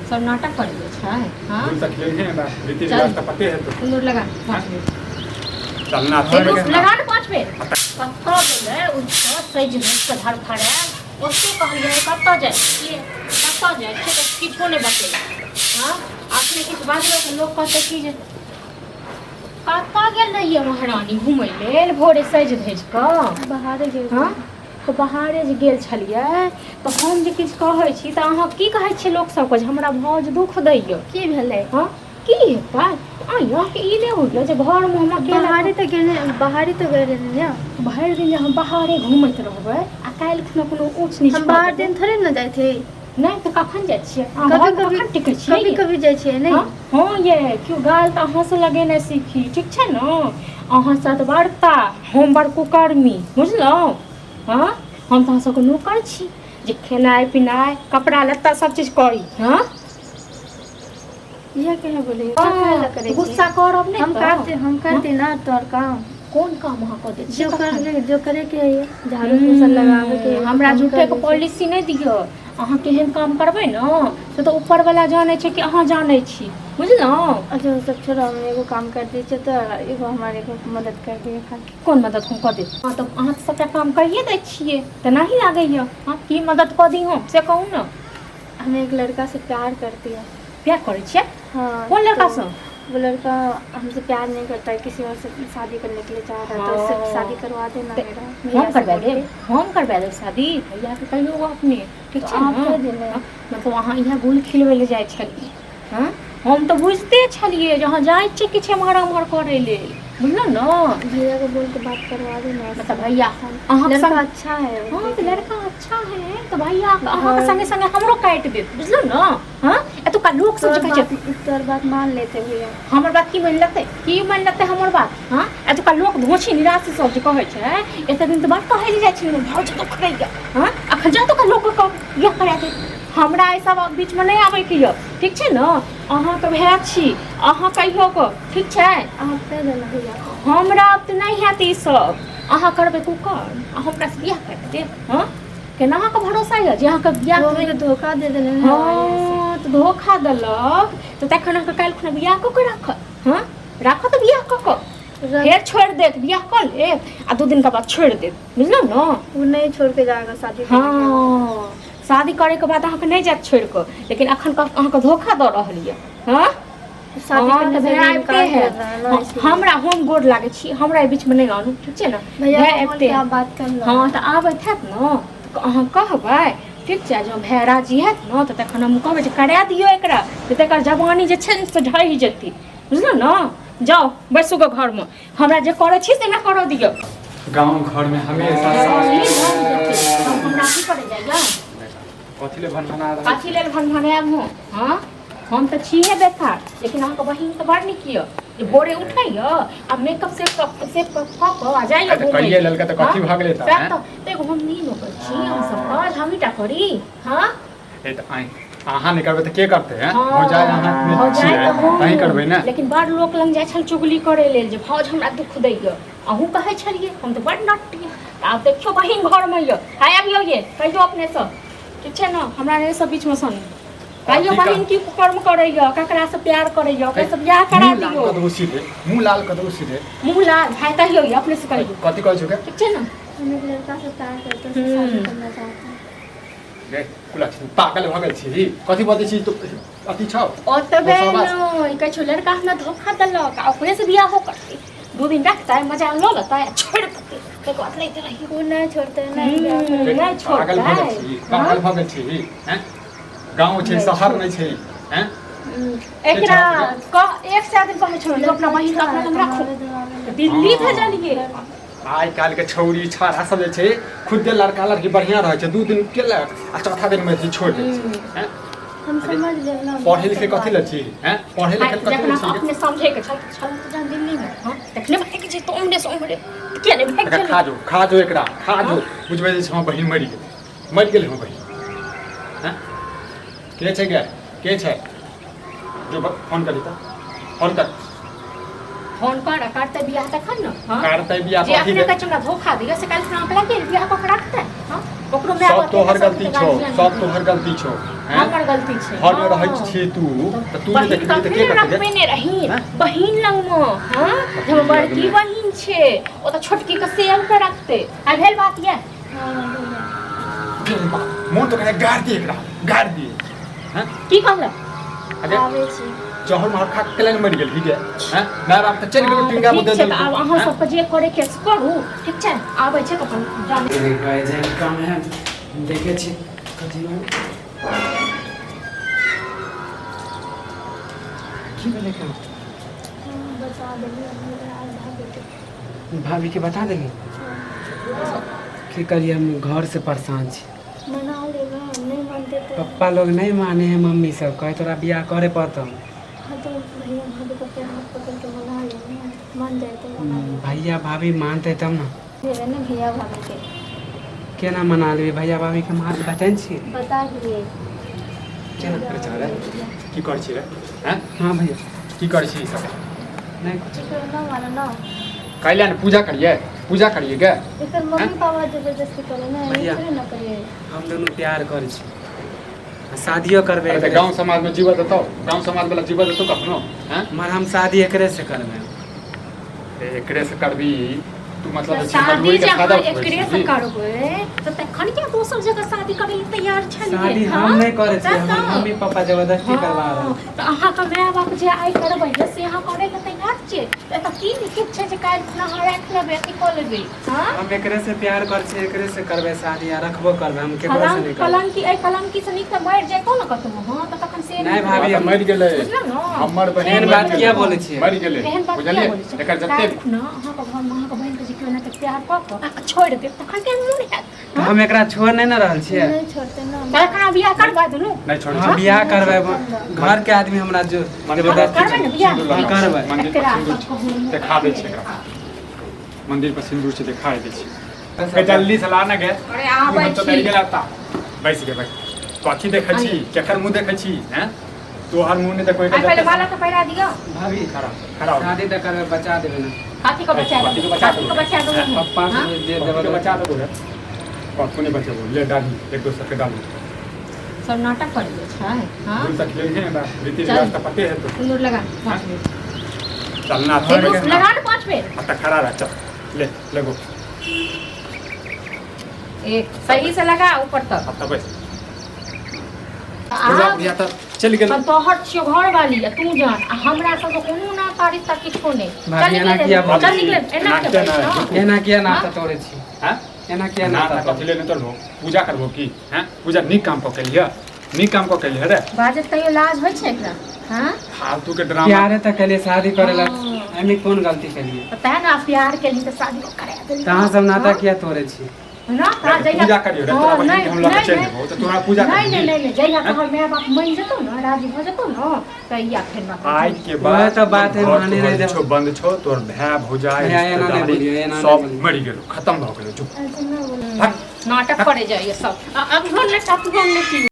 सब नाटक करै छै। हाँ, भूल तक खेल है हमरा रीति चल। रिवाज तऽ पते है तो। सिन्दूर लगा 5 बेर। चलना। सिन्दूर लगा ने 5 बेर। कतऽ गेलै ओ सजि धजि कऽ धड़फड़ायल? ओते कहलियै, कतऽ जाइ छियै, कतऽ जाइ छियै, तऽ किछो नहि बतेलक। हँ, अखने किछु बाजबै तऽ लोक कहतै कि जे कतऽ गेल रहियै महारानी घुमै लेल भोरे सजि धजि कऽ? बाहरे गेल। हँ, तऽ बाहरे जे गेल छलियै तऽ हम जे किछु कहै छी तऽ अहाँ की कहै छियै लोक सबके जे हमरा भाउज दुख दैया? की भेलै? हँ, की हेतै? आँय, अहाँके ई नहि होइए जे घरमे हम अकेला बाहरे तऽ गेल, बाहरे तऽ गेल रही ने। भरि दिन जे हम बाहरे घूमैत रहबै आ काल्हि खुना कोनो ऊँच नीच हम कऽ बाहर देबै। दिन थोड़े ने जाइ छी। नहि तऽ कखन जाइ छियै अहाँ? कभी घरमे कभी। कखन टिकै छियै कभी यै? कभी जाइ छियै ने। हँ हँ ये, केओ गाल तऽ अहाँसँ लगेनाइ सीखी, ठीक छै ने? अहाँ साथ बड़ता हम बड़ कुकर्मी बुझलहुँ। हँ, हम तऽ अहाँ सबके नौकर छी जे खेनाइ पिनाइ कपड़ा लत्ता सब चीज करी। हँ। इएह कहे बोले काहे करै छी? गुस्सा करब नहि हम तऽ? करते, हम करते ना तोहर काम। कोन काम अहाँ कऽ दै छियै? जो कखन? कर, जो करे के है, झाड़ू पोछा लगावे के है, हमरा हम कर झूठेके दै छी। पॉलिसी नहि दिअ। अहाँ केहन काम करबै ने से तऽ ऊपरवला जानै छै कि अहाँ जानै छी, बुझलहुँ? अच्छा, ओ सब छोड़ो, हम एगो काम कर दै छियै तऽ एगो हमर एगो मदद कर दिअ खाली। कोन मदद हम कऽ देब? हँ, तऽ अहाँ तऽ सभटा काम करिए दै छियै तऽ नहि लागैए। हँ, की मदद कऽ दी हम से कहू ने। हम एक लड़का से प्यार करती हूँ। प्यार करै छियै? हाँ। कोन लड़का तो से? वो लड़का हमसे प्यार नहीं करता है, किसी और से शादी करने के लिए चाह रहा है, तो उससे शादी करवा देना तो मेरा हम भैया से करवा बोल देब। के। हम करवा देब शादी, भैयाके कहियौ अपने, ठीक तो छै आप ने? कह देना। हँ, मतलब अहाँ इएह गुल खिलबै लए जाइ छलियै? हँ, हम तऽ बुझिते छलियै जे अहाँ जाइ छियै किछु एम्हर ओम्हर करै लेल, बुझलहुँ ने? भैया को बोल के बात करवा देना। मतलब भैया अहाँके लड़का संग अच्छा है। हाँ, तऽ लड़का अच्छा है तऽ भैया अहाँके संगे संगे हमरो काटि देत, बुझलहुँ ने? हँ, एतुका लोक सब जे तोहर कहै छै बात, तोहर बात मान लेते भैया। हमर बात की मानि लेतै? की मानि लेतै हमर बात? हँ, एतुका लोक धोछी निराशी सब जे कहै छै, एते दिन तऽ बड़ कहै लए जाइ छै भौज दुख दैया। हँ, अखन जा एतुका लोकके कह बियाह करा दे। हमरा एहि सब बीचमे नहि आबैके यऽ, ठीक छै ने? अहाँके भाय छी, अहाँ कहियो कऽ, ठीक छै? आप कह देना भैया को। हमरा आब तऽ नहि हैत ई सब। अहाँ करबै कुकर आ हमरा से बियाह करा देब? हँ, केना अहाँके भरोसा यऽ जे अहाँके बियाह वो हमके धोखा दे देने ना। हँ, तऽ धोखा देलक तऽ तखन अहाँके काल्हि खुना बियाह कऽ के राखत? हँ, राखत बियाह कऽ कऽ? फेर छोड़ि देत, बियाह कऽ लेत आ 2 दिनके बाद छोड़ि देत, बुझलहुँ ने? वो नहीं छोड़ के जाएगा शादी करने के बाद। हँ, शादी करैके बाद अहाँके नहि जायत छोड़ि कऽ, लेकिन अखन अहाँके धोखा दऽ रहल यऽ। हँ। शादी हँ, करने तऽ से भैया भी आबिते इनकार है। कर रहा है ना, हँ, इसलिए। हमरा हम गोर लागै छी, हमरा एहि बीचमे नहि आनू, ठीक छै ने? भैया भाय को बोल आबिते के आप बात कर लो। हँ, तऽ आबैत हैत ने तऽ अहाँ कहबै, ठीक छै? जँ भाय राजी हैत ने तऽ तखन हम कहबै जे करा दियौ एकरा, जे तकर जवानी जे छै ने से ढहि जेतै, बुझलहुँ ने? जाउ, बैसू गऽ घरमे, हमरा जे करै छी से हमरा करऽ दियौ। गाँव घरमे हमेशा जवानी सास ढहि जेतै। हमरा की करै जाइया? कथी ले भनभना रहल? कथी लेल भनभनायब हम? हँ, हम तऽ छीहे बेकार, लेकिन अहाँके बहिन तऽ बड़ नीक यऽ जे भोरे उठैया आ मेकअप से से कऽ कऽ आ जाइया तऽ घूमै कहिये लेलकै तऽ कथी भऽ गेलै तऽ, सएह। हैं? तऽ एगो हम नहि नौकर छी अहाँ सब काज हमही टा करी? हँ। ए तऽ आँय, अहाँ नहि करबै तऽ के करतै? हैं? हँ। भौजाइ अहाँ भौजाइ छियै तऽ हम तहीं करबै ने। लेकिन बड़ लोक लग जाइ छल चुगली करै लेल जे भौज हमरा दुख दैया। अहूँ कहै छलियै, हम तऽ बड़ नट्टी। तऽ आब देखियौ, बहिन घरमे यऽ, हाय, आबियौ ये, कहियौ अपनेसँ, ठीक छै ने? हमरा नहि सब बीचमे सन कहियौ। कथी बहिन की कर्म करैया, ककरासँ प्यार करैया, ओकरासँ बियाह करा मुँह लाल दियौ। कऽ देबौ सीधे, मुँह लाल कऽ देबौ सीधे। मुँह लाल भाय, कहियौ ये, अपनेसँ कहियौ। कथी कहै छौ के? ठीक छै ने? हम एक लड़का से प्यार करते हैं, उससे शादी करना चाहते हैं। रे कुलक्षणी, पागल भऽ गेल छी? कथी बजै छी तू? अथी छौ? ओतबे बस। नहि कहै छौ, लड़का हमरा धोखा देलक आ ओकरे से बियाह करतै, 2 दिन रखतै, मजा लऽ लेतै आ छोड़ि देतै, ताहिके बाद लैते रहियौ। वो नहीं छोड़ते हैं, नहीं ब्याह करेंगे। नहि पागल भऽ गेल छोड़तै। छी? पागल भऽ गेल छी? हैं? गाँव छै, नहि शहर नहि छै, हैं? एकरा कह, 100 दिन कहै छौ अपना बहिन के अपना लग राखू, दिल्ली भेजलियै। आइ काल्हिके छौरी छाड़ा सब जे छै, खुदे लड़का लड़की बढ़िआँ रहै छै, 2 दिन केलक आ चौथा दिनमे जे छोड़ि दै छै, हैं? हम समझ गए ना। पढ़े लिखे कथी लए छी, हैं? पढ़े लिखे कथी जखन लए छी? अपने समझे के छल छल तऽ जहन दिल्लीमे, हँ, तखने भागि जैतौ उम्हरे से उम्हरे, किया नहि भागि एकरा गेलै? खा जो, खा जो, एकरा खा जो। बुझबै जे हमर बहिन मरि गेलै, मरि गेलै हमर बहिन, हैं? के छै गे? के छै? जो फोन करी तऽ फोन कर। फोन कर, करतै बियाह तखन ने? हँ। करतै बियाह जे कथी अपने के? कहै छै हमरा धोखा दिअ, से काल्हि खुना अहाँ गेल बियाह कऽ के रखतै? हँ। ओकरो माय सब बाप तोहर के गलती सब छौ, गार्जियन सब तोहर गलती छौ। हैं? हमर गलती छै। घर में रहै हँ। छी तू तऽ तू नहि बहिन देखबही तऽ तखने के करतै रखबे ने रही हैं? बहिन लगमे। हँ, जे हमर बड़की बहिन छै, ओ तऽ छोटकी के सेम पे रखतै। आ भेल बात ये? गे? मोन तो कहे गाड़ दिए एकरा, गाड़ दिए। हैं? की कहलक? अगे आबै छी। जहर महर खा के केला मरि गेल ही गे? हैं, माय बाप तऽ चलि गेल। हँ, तऽ टिंगा ठीक दे छै, तऽ देलकौ। आब अहाँ हैं? सबके जे करे के से करू, ठीक छै? आबै छै तऽ अपन जान। कहै छै कम है, देखै छी कथी की भेलै काम। बता देलियै आज भाभी के। भाभीके बता देली? की करिए, हम घर से परेशान छी। मना लेबै, नहीं मानते तो पप्पा लोग नहीं माने है, मम्मी सब कहे तोरा बियाह करे पड़तौ। हाँ, तो भैया भाभी को अपने हाथ पकड़ के मना लेना, मान जाए तो मना लेबै। भैया भाभी मानते तब ने। देबै ने भैया भाभी के। केना मना लेबै भैया भाभीके? मान बतै छी। बता दिए। केना? अरे चल रे, की करै छी रे? हैं? हाँ भैया। की करै छी ई सब? नहीं कुछ। एकर ना मानो ना। कैला ने पूजा करिए, पूजा करिए गे। एकर मम्मी पापा जबरदस्ती करे ना। भैया। थोड़े ना करिए। हम दुनू प्यार करै छी आ शादियो करबै। अरे तऽ गाँव समाज में जीवा देतौ? गाँव समाज वाला जीवा देतौ कखनो? हैं? मगर हम शादी एकरे से करबै। एकरे से करबी तू? मतलब तऽ जे छै शादी मजबूरी जे के अहाँ फायदा उठबै एकरे से छी। करबै तऽ तखन किया दोसर जगह शादी करै लए तैयार छलियै? शादी हम हँ? नहीं करै छियै, तऽ हमर तऽ। मम्मी पापा जबरदस्ती करवा रहल। हँ, तऽ अहाँके माय बाप जे आइ करबै से अहाँ करै लए तैयार छियै, तऽ एतऽ की लिखित छै जे काल्हि खुना अहाँ राखि लेबै, अथी कऽ लेबै? हँ, हम एकरे से प्यार करै छियै, एकरे से करबै शादी आ रखबो करबै। हम केकरो से कलंक नहीं करबै। कलंकी, एहि कलंकी से नीक तऽ मरि जैतौ ने कतहु। हँ, तऽ तखन से नहि नीक भाभी, तऽ मरि गेलै। बुझलहुँ ने? हमर बहिन एहन मरि बात गेलै। किया बोलै छियै? मरि गेलै। एहन बात किया बुझलियै? बोलै छै? एकर जते काल्हि खुना अहाँके घरमे अहाँके बहिनके जे केओ एनाहिते प्यार कऽ कऽ आ छोड़ि देत, तखन केहन मोन हैत? तऽ हम एकरा छोड़ नहीं ने रहल छियै। नहीं छोड़ते ना। तखन अहाँ बियाह करबै दुनू? नहि छोड़ै हाँ छै। बियाह करबै, घर के आदमी हमरा जो मंदिर जबरदस्ती करबै ने बियाह? सिन्दूर लगाउ। करबै। मंदिर पर एकरा सिन्दूर छै, कहू। देखा दै छै एकरा। मंदिर पर सिन्दूर छै, देखा दै छै। ए, जल्दी से ला ना गे। अरे आबै हम तो छी। डरि गेल ता बैस गे, बैस। कथी देखै छी? केकर मुँह देखै छी? हैं, तोहर मुँह नहि देखबै। आइ पहिले माला तऽ पहिरा दियौ। भाभी, खड़ा खड़ा हो। शादी तऽ करबै, बचा देबै ने। कथी के बचा कथी के देबै? बचा कथी के देबै? बचा देबै? पप्पा हाँ? से जे कथी के जबरदस्ती बचा देबो रे? कथू नहि बचेबो। ले डाली, एक दोसर के डाली। सब नाटक करै छै। हाँ, भूल तक ले हैं रीति चल। रिवाज तऽ पते है तो। सिन्दूर लगा 5 बेर। चलना एगो लगा ने 5 बेर। अब तक खड़ा रह, चल ले लगो। एक सही से लगा ऊपर तक। अब तक बैस पूजा। आब बुढ़िया तऽ चलि गेल। हम तोहर छियौ घर वाली आ तू जान, आ हमरा सबके कोनो ना तारीख तक किछो नहि। चल भाभी, एना निकले, किया बोलै चल छी? निकले। एना एना के किया हाँ? एना किया नाता तोड़ै छी? हैं? एना किया ना नाता कथी तोड़ै? ले नहि तोड़बो? पूजा करबो की? हैं, पूजा नीक काम कऽ के लिअ, नीक काम कऽ के लिअ रे। बाजत तैयो लाज होइ छै एकरा? हाँ, फालतू के ड्रामा। प्यारे तऽ केलियै शादी करै ला। हाँ। एहिमे कोन गलती केलियै? तऽ तें ने प्यार केली तऽ शादी करा देली। तऽ अहाँ सब नाता हाँ? किया तोड़ै छी? ना ता जहिया पूजा करियो रे, तोरा हाँ, बहिन के नहि, हम लऽ के नहि, चलि नहि। जेबौ तऽ तोरा पूजा नहि नहि करबही। नहि नहि, जहिया तोहर माय बाप मानि जेतौ ने, राजी भऽ जेतौ ने, तहिया फेर बात। आइ के वएह बाद तऽ बात है, घर माने तोहर नहि छौ बंद छौ। तोहर भाय भौजाइ भैया, एना नहि रिश्तेदारी बोलियौ, एना नहि सब बोलियौ। मरि गेलौ, खत्म भऽ गेलौ। चुप। ऐसे ना बोलो। हट। नाटक करे जाइए सब। अब घर ने टप ने की।